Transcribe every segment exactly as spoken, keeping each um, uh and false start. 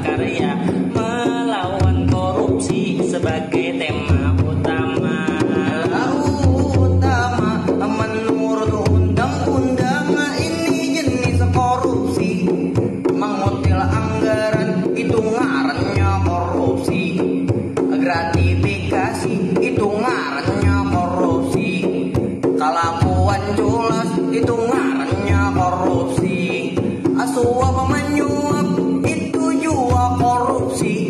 karya melawan korupsi sebagai tema utama. Utama menurut undang-undang ini jenis korupsi. Mengutil anggaran itu ngarannya korupsi. Gratifikasi itu ngarannya korupsi. Kalakuan culas itu ngarannya korupsi. Suap menyuap itu jua korupsi.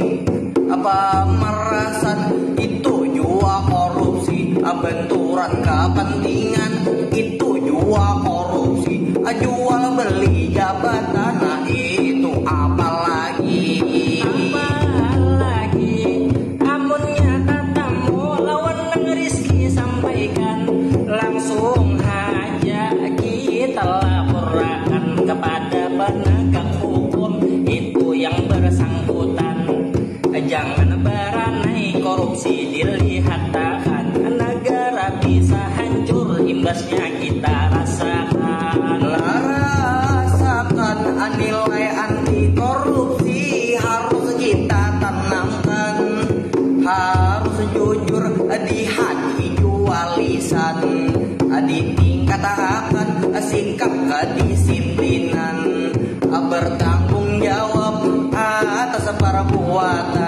Pamerasan itu jua korupsi. Benturan kepentingan itu jua korupsi. Jual beli jabatan itu apalagi. Apalagi amunnya tatamu lawan Nang Rizky sampaikan, langsung haja kita laporakan kepada penegak hukum itu yang bersangkutan. Jangan beranai korupsi dilihatakan, negara bisa hancur imbasnya kita rasakan. Rasakan nilai anti korupsi harus kita tanamkan, harus jujur di hati jua lisan, ditingkatakan sikap kedisiplinan, bertanggung jawab atas perbuatan.